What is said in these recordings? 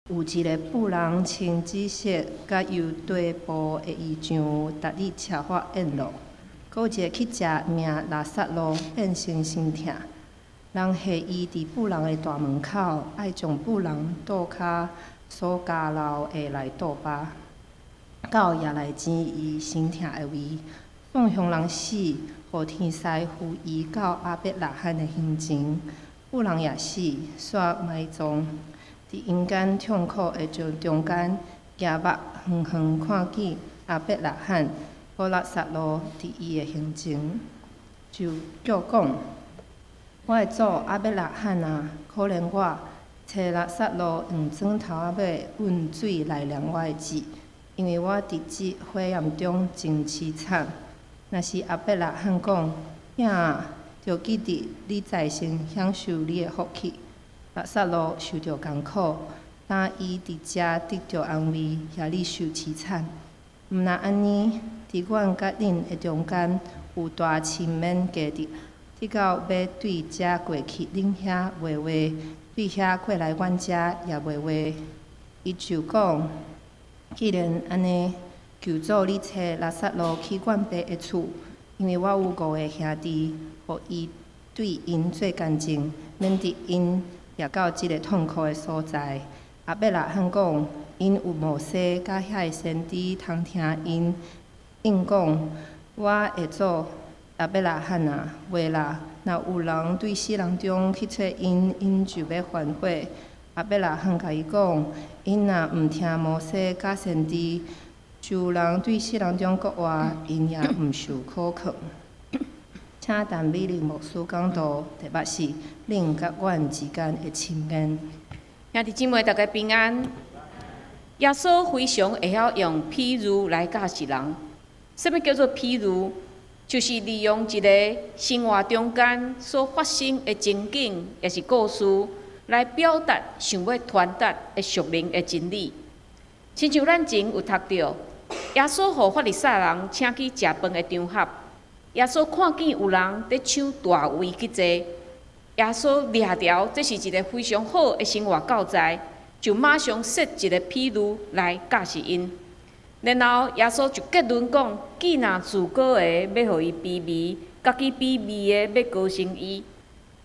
有一个婦人穿紫色佮猶大布的衣裳，逐日設法宴樂。閣有一個乞食名拉撒路，變成心疼。人下伊佇婦人的大門口，愛將婦人桌跤所交流的來倒巴，到攑來錢伊心疼的位。宋鄉人死，予天使扶伊到亞伯拉罕的胸前。婦人也死，煞埋葬。佇陰間痛苦的中間，舉目遠遠看見亞伯拉罕，閣拉撒路佇伊的胸前，就叫講：我的祖亞伯拉罕啊，可憐我，差拉撒路用指頭仔尾溫水來涼我的舌，因為我佇這火焰中真淒慘。若是亞伯拉罕講：囝啊，著記得你在生享受你的福氣。拉撒路受著艱苦，今伊佇遮得著安慰，遐裡受淒慘。毋但按呢，佇阮佮恁的中間有大深湳隔佇，直到欲對遮過去恁遐袂話，對遐過來阮遮也袂話。伊就講：既然按呢，求祖你差拉撒路去阮爸的厝，因為我有五个兄弟，予伊對𪜶做見證，免得𪜶也到這个痛苦的所在。亞伯拉罕講：𪜶有摩西佮遐个先知通聽𪜶。應講：我的祖亞伯拉罕啊，袂啦！若有人對死人中去揣𪜶，𪜶就欲反悔。亞伯拉罕共伊講：𪜶若毋聽摩西佮先知，就有人對死人中講話，𪜶也毋受可勸。請陳美玲牧師講道，題目是恁佮阮之間的深淵。兄弟姊妹，大家平安。耶穌非常會曉用譬喻來教示人。啥物叫做譬喻？就是利用一個生活中間所發生的情景，抑是故事，來表達想欲傳達的屬靈的真理。親像咱前有讀著，耶穌予法利賽人請去食飯的場合，耶穌看見有人佇搶大位去坐，耶穌掠著這是一个非常好的生活教材，就馬上設一个譬喻來教示𪜶。然後耶穌就結論講：既若自高的欲予伊卑微，家己卑微的欲高升伊。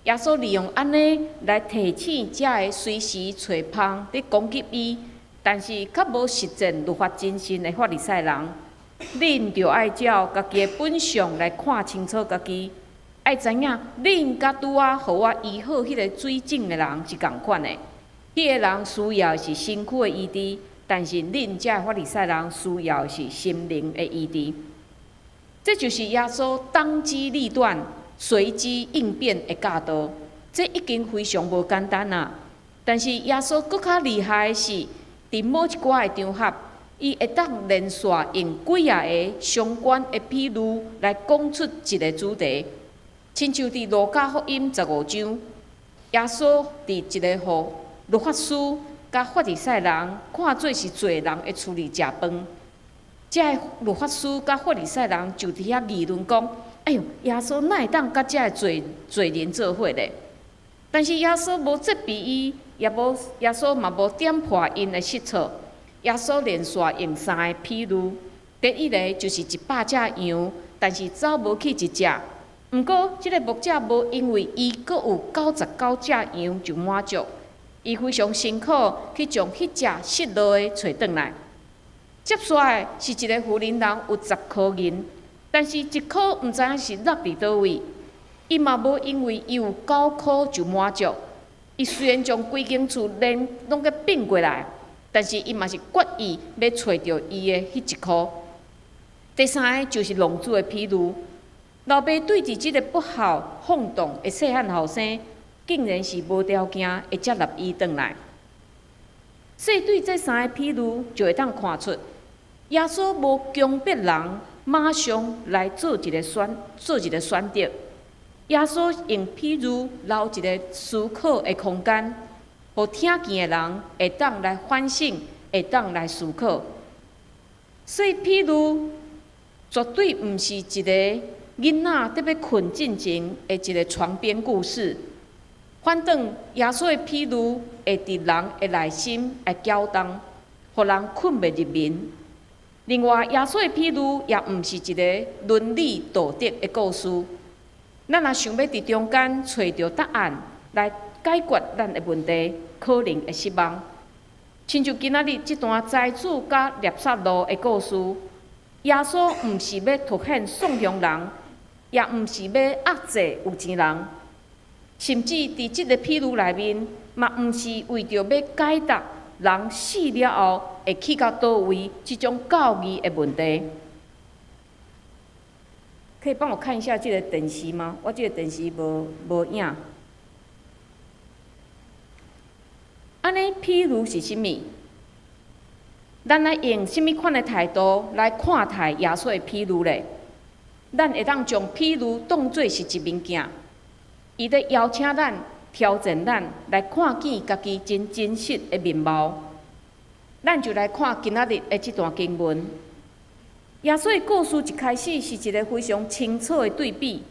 耶穌利用按呢來提醒遮个隨時揣蜂佇攻擊伊，但是較無實踐律法精神的法利賽人。恁著愛照家己的本相來看清楚家己，愛知影恁佮拄仔予我醫好彼个水腫的人是仝款的。彼个人需要的是身軀的醫治，但是恁遮的法利賽人需要的是心靈的醫治。這就是耶穌當機立斷、隨機應變的教導。這已經非常無簡單啊！但是耶穌閣較厲害的是，佇某一寡的場合，伊會當連續用幾仔个相關的譬喻來講出一个主題。親像佇路加福音15章，耶穌佇一個予律法師佮法利賽人看做是罪人的厝裡食飯，遮个律法師佮法利賽人就佇遐議論講：哎喲，耶穌哪會當佮遮个罪人做伙咧？但是耶穌無責備伊，也無耶穌嘛無點破𪜶的失措。耶穌連續用三个譬喻，第一个就是100隻羊，但是走無去一隻。毋過，這个牧者無因為伊閣有99隻羊就滿足，伊非常辛苦去將彼隻失落的揣轉來。接續來是一个婦人人有10箍銀，但是一箍毋知影是落佇佗位，伊嘛無因為伊有9箍就滿足。伊雖然將規間厝連攏閣變過來，但是伊嘛是決意欲揣著伊的彼一箍。第三个就是浪子的譬喻，老爸對佇這个不孝放蕩的細漢後生，竟然是無條件會接納伊轉來。所以對這三个譬喻就會當看出，耶穌無強迫人馬上來做一个選擇。耶穌用譬喻留一个思考的空間，予聽見的人會當來反省，會當來思考。所以譬喻絕對毋是一个囡仔欲睏進前的一个床邊故事。反轉耶穌的譬喻會佇人的內心來攪動，予人睏袂入眠。另外，耶穌的譬喻也毋是一个倫理道德的故事。咱若想欲佇中間揣著答案來解決咱的問題，可能會失望。親像今仔日這段財主佮拉撒路的故事，耶穌毋是欲凸顯喪鄉人，也毋是欲壓制有錢人，甚至佇這个譬喻內面，嘛毋是為著欲解答人死了後會去到佗位這種教義的問題。可以幫我看一下這個電視嗎？我這個電視無無影。按呢，譬喻是啥物？咱愛用啥物款的態度來看待耶穌的譬喻咧？咱會當將譬喻當做是一面鏡，伊咧邀請咱、挑戰咱來看見家己真真實的面貌。咱就來看今仔日的這段經文。耶穌的故事一開始是一个非常清楚的對比。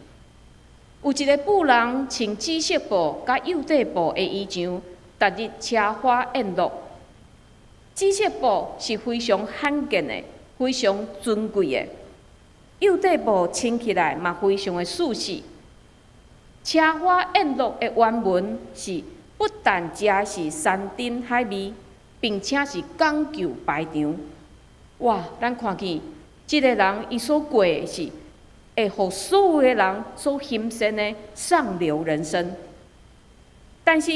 有一个富人穿紫色布佮幼底布的衣裳，逐日奢華宴樂。紫色布是非常罕見的，非常尊貴的。幼底布穿起來嘛非常的舒適。奢華宴樂的原文是不但食的是山珍海味，並且是講究排場。哇！咱看見這个人伊所過的是會予所有的人所欣羨的上流人生。但是，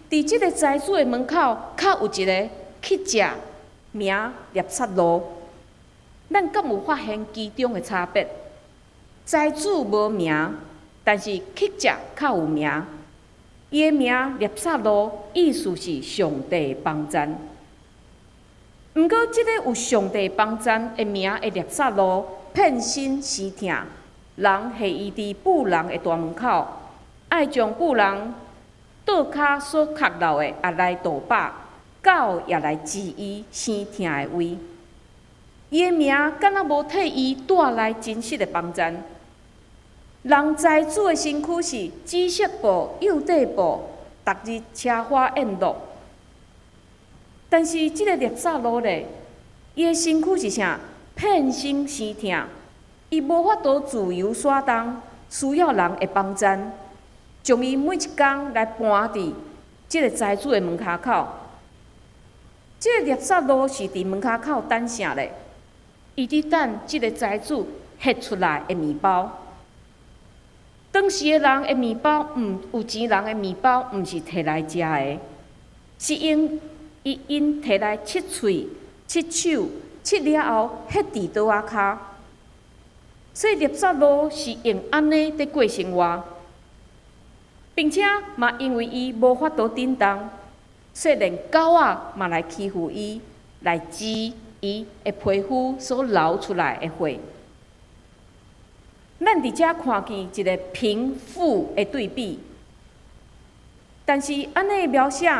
佇這个財主的門口，較有一个乞食名拉撒路。咱敢有發現其中的差別？財主無名，但是乞食較有名。伊的名拉撒路，意思是上帝幫贊。毋過，這个有上帝幫贊的名的拉撒路，遍身生疼，人下伊佇富人的大門口，愛將富人桌跤所坏落的也來倒飽，狗也來膣伊生疼的位。伊的名敢若無替伊帶來真實的幫贊。人財主的身軀是紫色布、幼底布，逐日奢華宴樂。但是這个拉撒路咧，伊的身軀是啥？遍身生疼，伊無法度自由徙動，需要人的幫贊，將伊每一工來搬佇這个財主的門跤口。這个拉撒路是佇門跤口等啥咧？伊佇等這个財主彼出來的麵包。當時的人的麵包，毋有錢人的麵包，毋是提來食的，是用伊𪜶提來拭喙、拭手、拭了後，彼佇桌仔跤。所以拉撒路是用按呢佇過生活，並且嘛因為伊無法度振動，所以連狗仔嘛來欺負伊，來膣伊的皮膚所流出來的血。咱佇遮看見一个貧富的對比，但是按呢描寫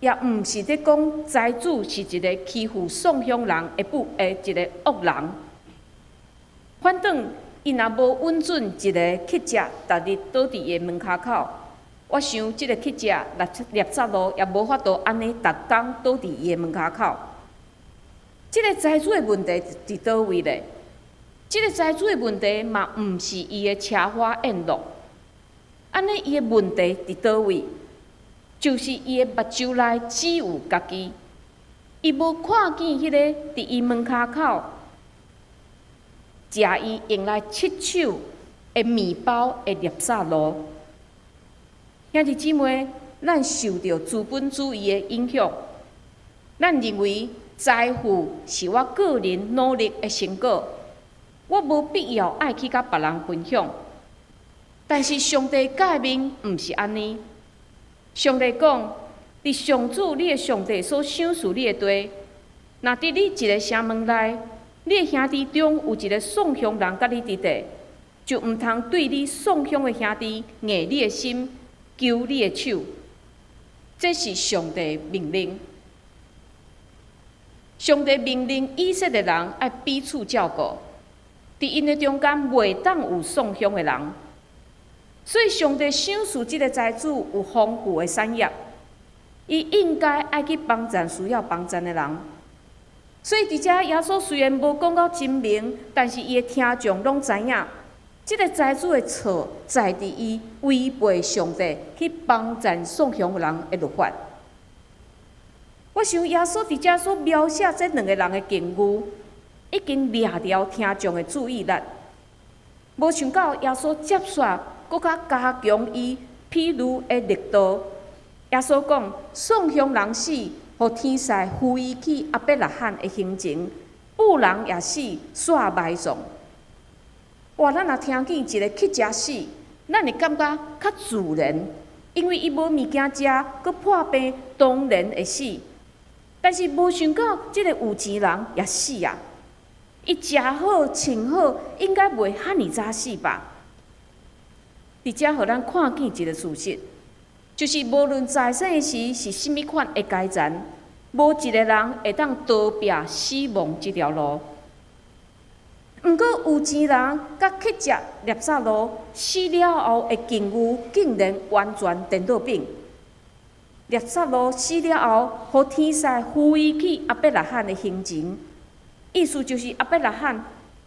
也毋是咧講財主是一个欺負喪鄉人的不的一个惡人。反轉伊若無允准一个乞食逐日倒佇伊的門跤口，我想這个乞食拉拉撒路也無法度按呢逐工倒佇伊的門跤口。這个財主的問題佇佗位咧？這个財主的問題嘛，毋是伊的奢華宴樂。按呢，伊的問題佇佗位？就是伊的目睭內只有家己，伊無看見彼个佇伊門跤口食伊用來拭手的麵包的拉撒路。兄弟姊妹，咱受著資本主義的影響，咱認為財富是我個人努力的成果，我無必要愛去佮別人分享。但是上帝誡命毋是按呢。上帝講：佇上主你的上帝所賞賜你的地，若佇你一个城門內，你的兄弟中有一个喪鄉人佮你佇咧，就毋通對你喪鄉的兄弟硬你的心，求你的手。這是上帝命令。上帝命令以色列人愛彼此照顧，佇𪜶的中間袂當有喪鄉的人。所以上帝賞賜這个財主有豐富的產業，伊應該愛去幫贊需要幫贊的人。所以佇遮耶穌雖然無講到真明，但是伊的聽眾攏知影，這个財主的錯在佇伊違背上帝去幫贊喪鄉人的律法。我想耶穌佇遮所描寫這兩个人的境遇，已經掠著聽眾的注意力。無想到耶穌接續閣較加強伊比喻的力度。耶穌講：喪鄉人死，予天使扶伊去亞伯拉罕的胸前；富人也死，煞埋葬。哇！咱若聽見一个乞食死，咱會感覺較自然，因為伊無物件食，閣破病，當然會死。但是無想到，這个有錢人也死啊！伊食好穿好，應該袂遐爾早死吧？佇遮予咱看見一个事實，就是無論在生時是啥物款的階層，無一个人會當逃避死亡這條路。毋過有錢人佮乞食拉撒路死了後的境遇，竟然完全顛倒反。拉撒路死了後，予天使扶伊去亞伯拉罕的胸前，意思就是亞伯拉罕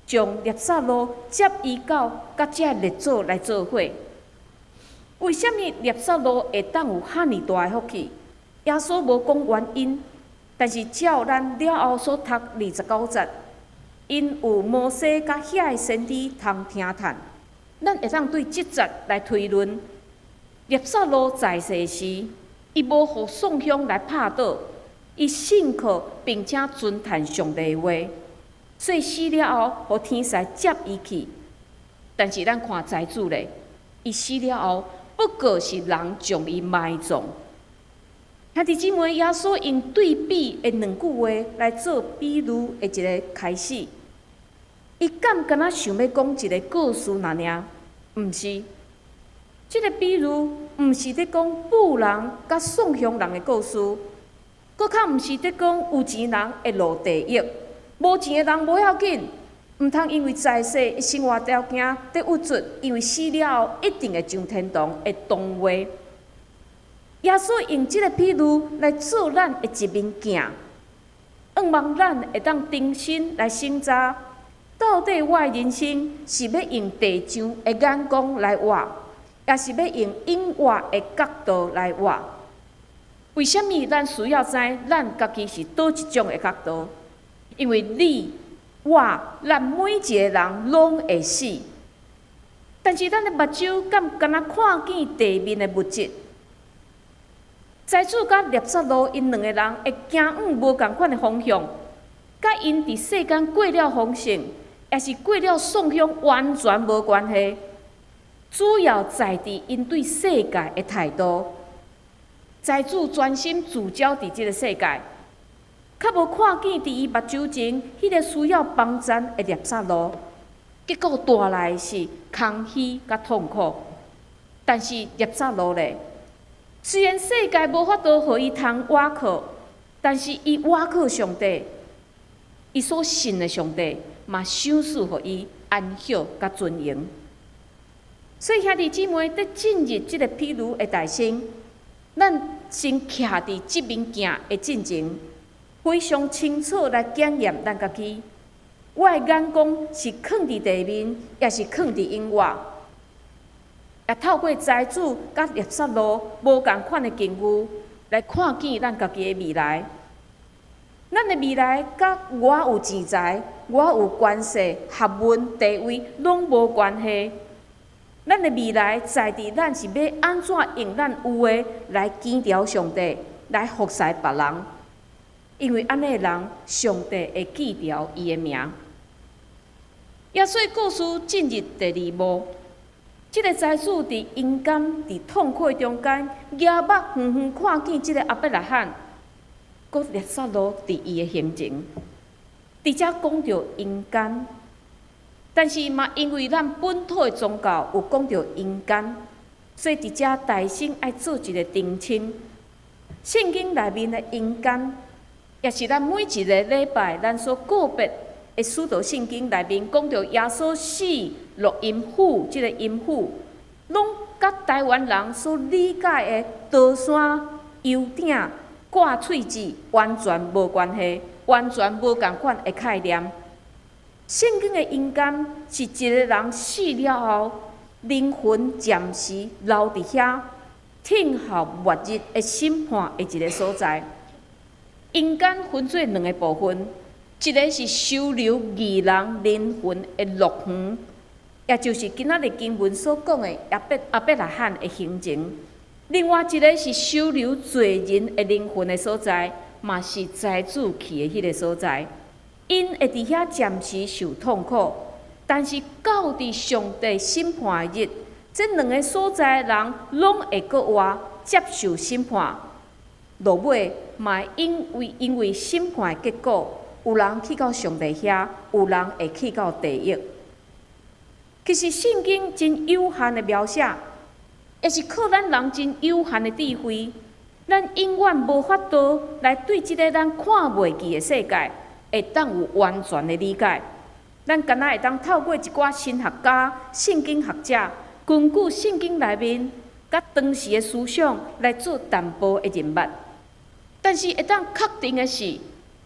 將拉撒路接伊到佮這列祖來做伙。為啥物拉撒路會當有遐爾大的福氣？耶穌無講原因，但是照咱了後所讀29節，𪜶有摩西佮遐个先知通聽嘆，咱會當對這節來推論：拉撒路在世時，伊無予喪鄉來拍倒，伊信靠並且尊嘆上帝的話，所以死了後，予天使接伊去。但是咱看財主咧，伊死了後，不過是人將伊埋葬。兄弟姊妹，耶穌用對比的兩句話來做比喻的一个開始，伊敢敢若想欲講一个故事爾爾？毋是。這个比喻毋是咧講富人佮喪鄉人的故事，閣較毋是咧講有錢人會落地獄，無錢的人無要緊，毋通因為在世的生活條件得鬱卒，因為死了後一定會上天堂的童話。耶穌用這个比喻來做咱的一面鏡，向望咱會當重新來省察，到底我的人生是欲用地上的眼光來活，抑是欲用永活的角度來活？為啥物咱需要知咱家己是佗一種的角度？因為你、我、咱每一個人攏會死，但是咱的目睭敢敢若看見地面的物質？財主佮拉撒路𪜶兩个人的行往無仝款的方向，佮𪜶佇世間過了豐盛，抑是過了喪鄉完全無關係。主要在佇𪜶對世界的態度。財主專心聚焦佇這个世界，較無看見佇伊目睭前彼个需要幫贊的拉撒路，結果帶來的是空虛佮痛苦。但是拉撒路咧，雖然世界無法度予伊通倚靠，但是伊倚靠上帝，伊所信的上帝嘛賞賜予伊安息佮尊榮。所以兄弟姊妹，佇進入這个比喻的大先，咱先徛佇這面鏡的進前，非常清楚來檢驗咱家己。我的眼光是囥佇地面，抑是囥佇永活？也透過財主佮拉撒路無仝款的境遇，來看見咱家己的未來。咱的未來佮我有錢財、我有權勢、學問、地位，攏無關係。咱的未來在佇咱是欲按怎用咱有的來倚重上帝，來服侍別人。因為按呢的人，上帝會記著伊的名。耶穌的故事進入第二幕，這个財主佇陰間、佇痛苦中間，舉目遠遠看見這个亞伯拉罕，閣拉撒路佇伊的胸前，佇遮講著陰間。但是嘛，因為咱本土的宗教有講著陰間，所以佇遮大聲愛做一个澄清。聖經內面的陰間，也是咱每一个禮拜咱所個別的使徒信經內面講著耶穌死落陰府，這个陰府，攏佮台灣人所理解的刀山、油鼎、掛喙舌完全無關係，完全無仝款的概念。聖經的陰間是一個人死了後，靈魂暫時留佇遐，等候末日的審判的一个所在。陰間分做兩个部分，一个是收留義人靈魂的樂園，也就是今仔日經文所講的亞伯拉罕的行程；另外一个是收留罪人的靈魂的所在，嘛是財主去的彼个所在。𪜶會佇遐暫時受痛苦，但是到佇上帝審判的日，這兩个所在的人攏會閣活接受審判。落尾嘛會因為審判的結果，有人去到上帝遐，有人會去到地獄。其實聖經真有限的描寫，也是靠咱人真有限的智慧，咱永遠無法度來對這个咱看袂見的世界，會當有完全的理解。咱敢若會當透過一寡神學家、聖經學者，根據聖經內面佮當時的思想來做淡薄的認捌。但是會當確定的是，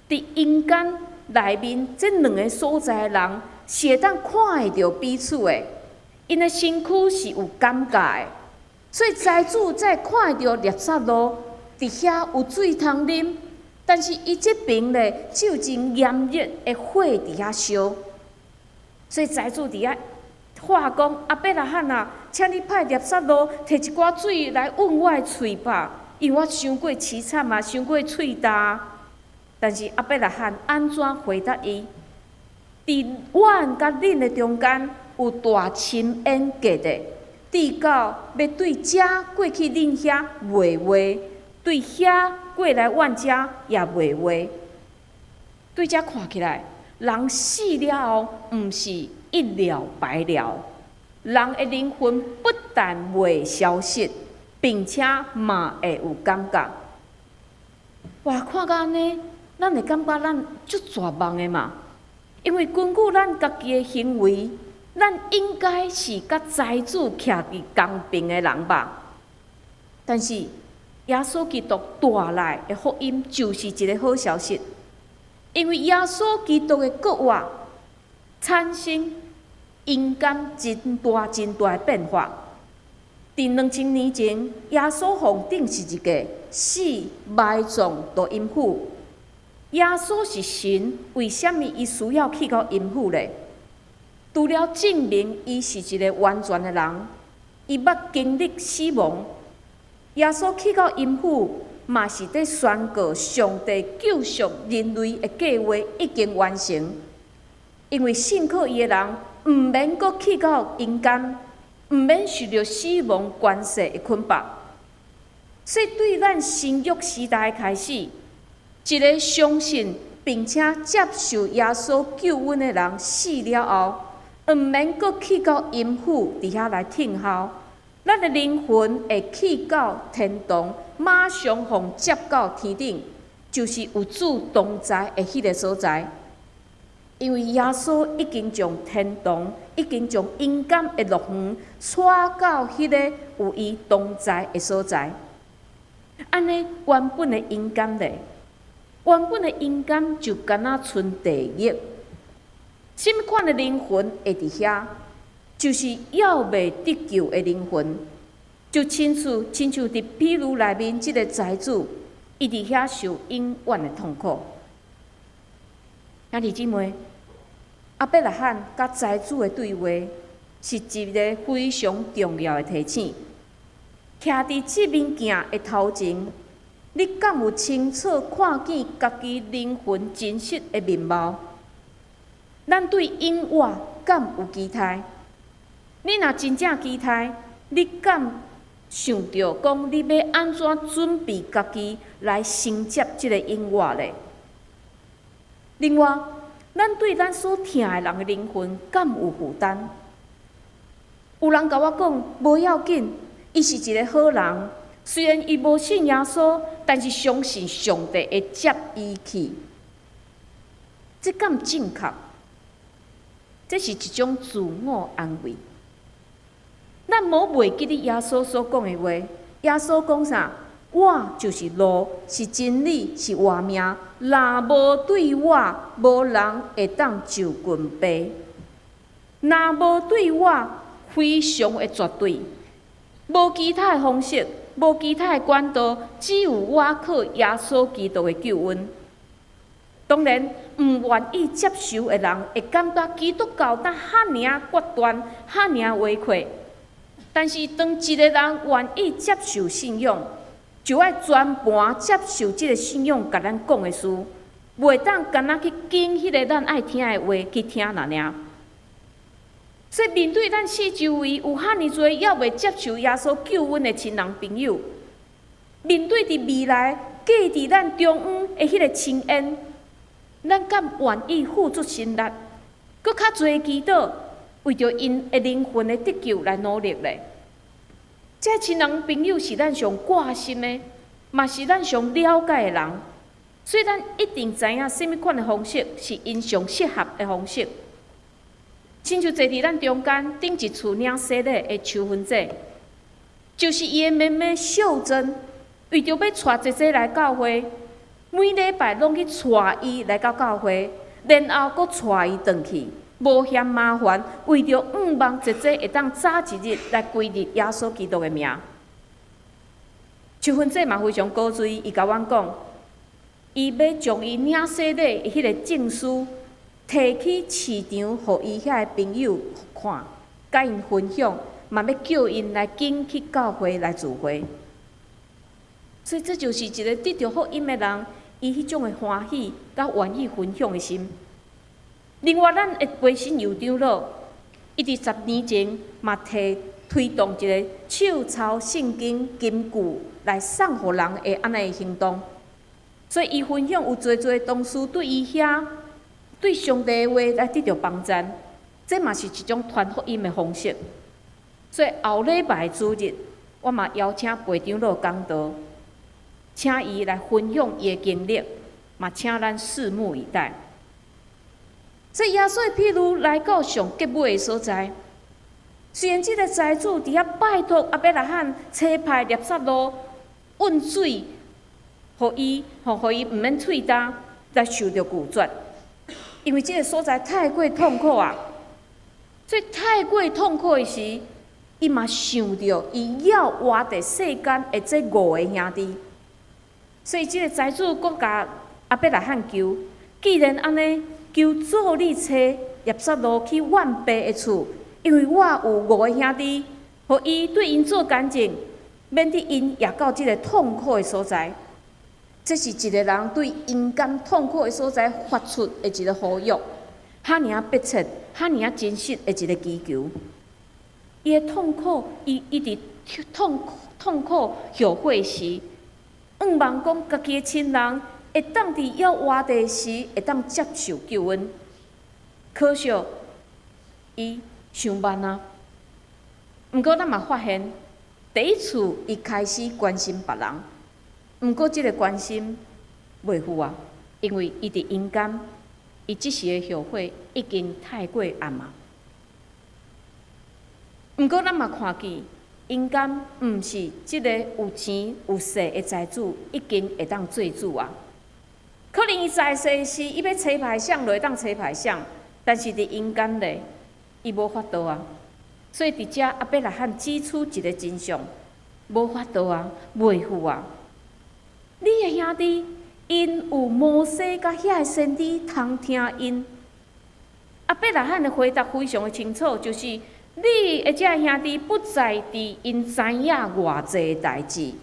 佇陰間內面這兩个所在的人是會當看會著彼此的，𪜶的身軀是有感覺的。所以財主才會看會著拉撒路佇遐有水通啉，但是伊這爿咧只有真炎熱的火佇遐燒。所以財主佇遐喊講：亞伯拉罕啊，請你派拉撒路提一寡水來潤我的喙吧，因為我傷過淒慘啊，傷過喙焦。但是亞伯拉罕按怎回答伊？佇阮佮恁的中間有大深淵隔著，直到欲對遮過去恁遐袂話，對遐過來阮遮也袂話。對遮看起來，人死了後，毋是一了百了，人的靈魂不但袂消失，並且嘛會有感覺。哇，看到按呢，咱會感覺咱足絕望的嘛？因為根據咱家己的行為，咱應該是佮財主徛佇仝爿的人吧？但是耶穌基督帶來的福音就是一个好消息，因為耶穌基督的復活產生陰間真大真大的變化。佇2000年前，耶穌予釘十字架，死埋葬佇陰府。耶穌是神，為啥物伊需要去到陰府咧？除了證明伊是一个完全的人，伊捌經歷死亡。耶穌去到陰府，嘛是佇宣告上帝救贖人類的計劃已經完成。因為信靠伊的人，毋免閣去到陰間，毋免受著死亡權勢的捆綁。所以對咱新約時代開始，一个相信並且接受耶穌救恩的人死了後，毋免閣去到陰府佇遐來等候，咱的靈魂會去到天堂，馬上予接到天頂，就是有主同在的彼个所在。因為耶穌已經將天堂，已經將陰間的樂園帶到彼个有伊同在的所在。按呢，原本的陰間咧，原本的陰間就敢若賰地獄。啥物款的靈魂會佇遐？就是猶未得救的靈魂，就親像佇比喻內面這个財主，伊佇遐受永遠的痛苦。兄弟姊妹，亞伯拉罕佮財主的對話，是一个非常重要的提醒。徛佇這面鏡的頭前，你敢有清楚看見家己靈魂真實的面貌？咱對永活敢有期待？你若真正期待，你敢想著講你欲按怎準備家己來承接這个永活咧？另外，咱對咱所疼的人的靈魂敢有負擔？有人共我講，無要緊，伊是一个好人，雖然伊無信耶穌，但是相信上帝會接伊去。這敢正確？這是一種自我安慰。咱無袂記得耶穌所講的話。耶穌講啥？我就是路，是真理，是活命。若無對我，無人會當就近父。若無對我，非常的絕對，無其他的方式，無其他的管道，只有倚靠耶穌基督的救恩。當然，毋願意接受的人會感覺基督教敢遐爾仔決斷，遐爾仔迂迴。但是，當一个人願意接受信仰，就愛全盤接受這个信仰共咱講的事，袂當干焦去揀彼个咱愛聽的話去聽爾爾。所以面對咱四周圍有遐爾濟猶未接受耶穌救恩的親人朋友，面對佇未來隔佇咱中央的彼个深淵，咱敢願意付出心力，閣較濟祈禱，為著𪜶的靈魂的得救來努力咧？這親人朋友是咱上掛心的，嘛是咱上了解的人，所以咱一定知影啥物款的方式是𪜶上適合的方式。親像坐佇咱中間頂一次領洗禮的秋芬姐，就是伊的妹妹秀珍，為著欲帶姐姐來教會，每禮拜攏去帶伊來到教會，然後閣帶伊轉去，無嫌麻煩，為著向望姐姐會當早一日來歸入耶穌基督的名。秋芬姐嘛非常古錐，伊共阮講，伊欲將伊領洗禮的彼個證書提去市場，予伊遐个朋友看，共𪜶分享，嘛欲叫𪜶來緊去教會來聚會。所以這就是一个得著福音的人，伊彼種的歡喜，佮願意分享的心。另外，咱的培新尤長老，伊佇10年前嘛提推動一个手抄聖經金句來送予人的按呢的行動。所以，伊分享有濟濟同事對伊遐對上帝的話來得著幫贊，這嘛是一種傳福音的方式。所以後禮拜主日，我嘛邀請培長老講道，請伊來分享伊的經歷，嘛請咱拭目以待。所以耶穌的譬喻來到上結尾的所在，雖然這个財主佇遐拜託亞伯拉罕差派拉撒路運水，予伊，予伊毋免喙焦來受著拒絕，因為這个所在太過痛苦啊！所以太過痛苦的時，伊嘛想著伊猶活佇世間的這五個兄弟，所以這个財主閣共亞伯拉罕求，既然按呢，求主你差拉撒路去阮爸的厝，因為我有五个兄弟，予伊對𪜶做見證，免得𪜶也到這个痛苦的所在。這是一个人對陰間痛苦的所在發出的一个呼籲，遐爾仔迫切，遐爾仔真實的一个祈求。伊的痛苦，伊佇痛苦後悔時，向望講家己的親人會當佇猶活佇時，會當接受救恩。可惜，伊傷慢啊。毋過咱嘛發現，第一次伊開始關心別人，毋過這个關心袂赴啊，因為伊佇陰間，伊這時的後悔已經太過暗啊。毋過咱嘛看見，陰間毋是這个有錢有勢的財主已經會當做主啊。可能伊在世時，伊欲差派誰就會當差派誰，但是佇陰間咧，伊無法度啊。所以佇遮亞伯拉罕指出一个真相，無法度啊，袂赴啊。你的兄弟，𪜶有摩西佮遐个先知通聽𪜶。亞伯拉罕的回答非常的清楚，就是你的這个兄弟不在佇𪜶知影偌濟代誌，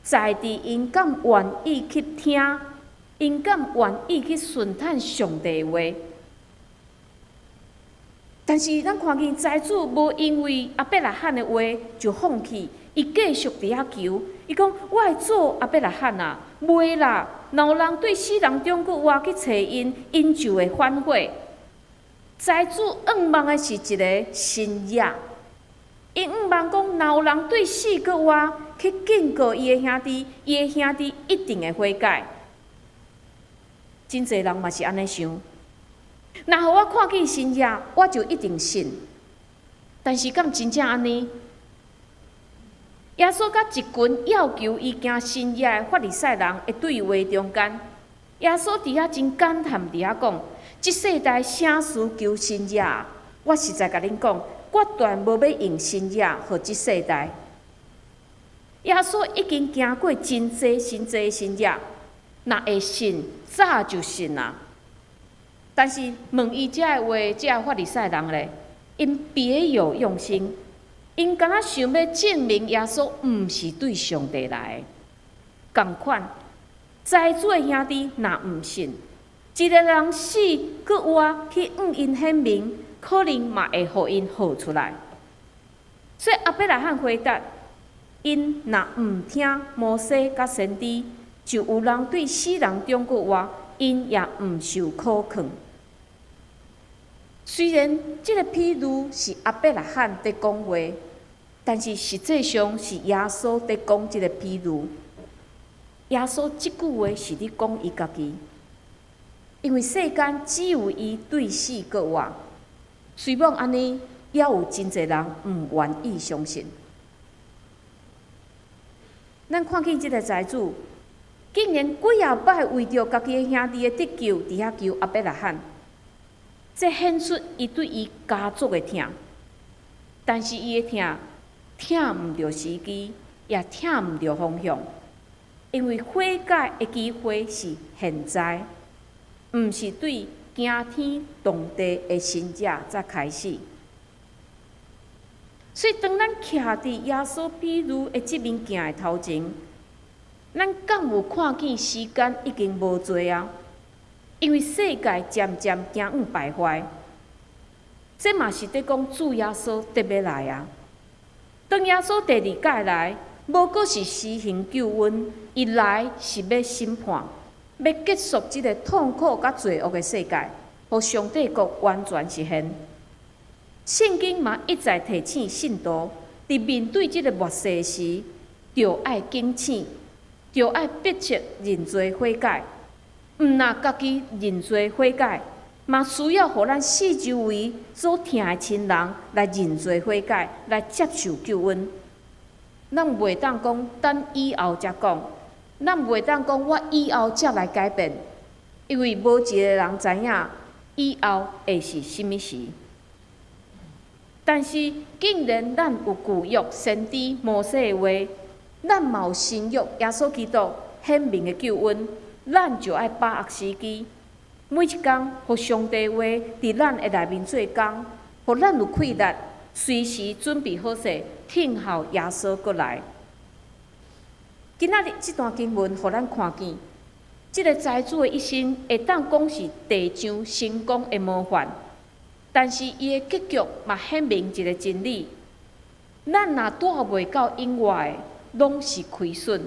在佇𪜶敢願意去聽，𪜶敢願意去順趁上帝的話。但是咱看見財主無因為亞伯拉罕的話就放棄，伊繼續佇遐求。伊講：我的祖亞伯拉罕啊，袂啦！若有人對死人中閣活去揣𪜶，𪜶就會反悔。財主向望的是一个神跡，伊向望講，若有人對死閣活去警告伊的兄弟，伊的兄弟一定會悔改。真濟人嘛是按呢想。若予我看見神跡，我就一定信。但是敢真正按呢？耶穌佮一群要求伊行神蹟的法利賽人的對話中間，耶穌佇遐真感嘆，佇遐講：這世代啥事求神蹟？我實在共恁講，決斷無欲用神蹟予這世代。耶穌已經行過真濟真濟神蹟，若會信，早就信啊！但是問伊這个話，這个法利賽人咧，𪜶別有用心，𪜶敢若想欲證明耶穌毋是對上帝來的。仝款，財主的兄弟若毋信，一个人死閣活去向𪜶顯明，可能嘛會予𪜶號出來。所以亞伯拉罕回答：𪜶若毋聽摩西佮先知，就有人對死人中閣活，𪜶也毋受可勸。雖然這个譬喻是亞伯拉罕佇講話，但是實際上是耶穌佇講這个譬喻。耶穌這句話是佇講伊家己，因為世間只有伊對死閣活。雖罔按呢，猶有真濟人毋願意相信。咱看見這个財主，竟然幾仔擺為著家己的兄弟的得救，佇遐求亞伯拉罕。這顯出伊對伊家族的疼，但是伊的疼疼毋著時機，也疼毋著方向，因為悔改的機會是現在，毋是對驚天動地的神蹟才開始。所以，當咱徛佇耶穌比喻的這面鏡的頭前，咱敢有看見時間已經無濟啊？因為世界漸漸行向敗壞，這嘛是佇講主耶穌得欲來啊！當耶穌第二擺來，無閣是施行救恩，伊來是欲審判，欲結束這个痛苦佮罪惡的世界，予上帝國完全實現。聖經嘛一再提醒信徒，佇面對這个末世時，著愛警醒，著愛迫切認罪悔改。毋若家己認罪悔改，嘛需要予咱四周圍所疼的親人來認罪悔改，來接受救恩。咱袂當講等以後才講，咱袂當講我以後才來改變，因為無一个人知影以後會是啥物時。但是，既然咱有舊約先知摩西的話，咱嘛有新約耶穌基督顯明的救恩，咱就愛把握時機，每一工予上帝話佇咱的內面做工，予咱有氣力，隨時準備好勢，等候耶穌閣來。今仔日這段經文，予咱看見，這个財主的一生會當講是地上成功的模範，但是伊的結局嘛顯明一个真理：咱若帶袂到永活的，攏是虧損。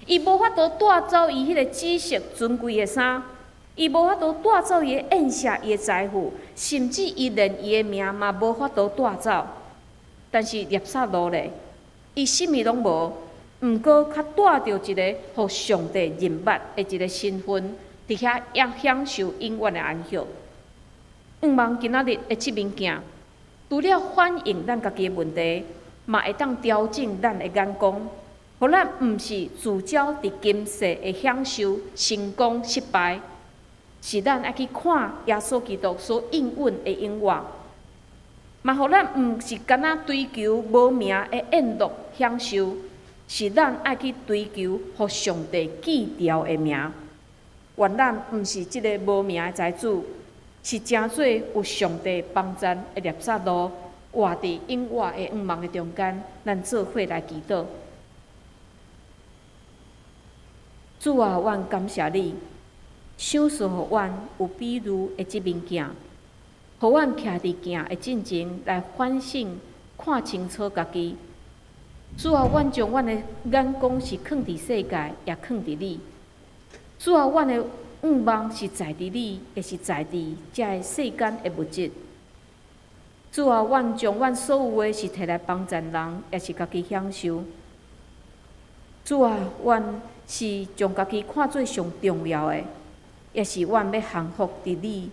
伊無法度帶走伊彼个紫色尊貴的衫，伊無法度帶走伊的宴席、伊的財富，甚至伊連伊的命嘛無法度帶走。但是拉撒路咧，伊啥物攏無，毋過卻帶著一个予上帝認捌的一个身份，佇遐也享受永遠的安息。向望今仔日的這面鏡，除了反映咱家己的問題，嘛會當調整咱的眼光，予咱毋是聚焦佇今世的享受、成功、失敗，是咱愛去看耶穌基督所應允的永活，嘛予咱毋是干焦追求無名的宴樂享受，是咱愛去追求予上帝記著的名。願咱毋是這个無名的財主，是成做有上帝幫贊的拉撒路，活佇永活的向望的中間，咱做伙來祈禱。主啊，阮感謝你，賞賜予阮有比喻的這面鏡，予阮徛佇鏡的進前來反省，看清楚家己。主啊，阮將阮的眼光是囥佇世界，抑囥佇你。主啊，阮的向望是在佇你，抑是在佇這个世間的物質。主啊，阮將阮所有的是提來幫贊人，抑是家己享受。主啊，阮是將家己看做上重要的，抑是阮欲降服佇你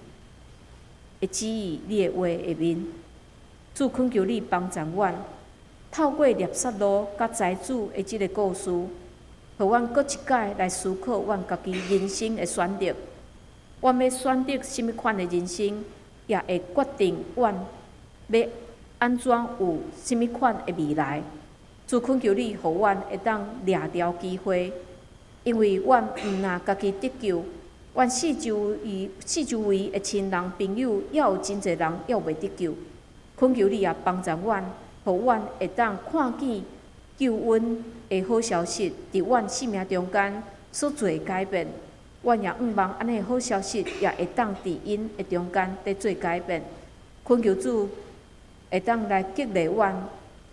的旨意、你的話下面。主懇求你幫贊阮，透過拉撒路佮財主的這個故事，予阮閣一擺來思考阮家己人生的選擇。阮欲選擇啥物款的人生，也會決定阮欲按怎有啥物款的未來。主懇求你，予阮會當掠著機會，因為阮毋但家己得救，阮四周圍的親人朋友，也有真濟人猶未得救。懇求你也幫助阮，予阮會當看見救恩的好消息，佇阮生命中間所做的改變。阮也向望按呢好消息，也會當佇𪜶的中間佇做改變。懇求主會當來激勵阮，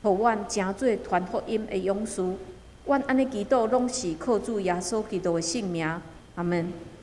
予阮成做傳福音的勇士。阮按呢祈禱，攏是靠主耶穌基督的聖名。阿門。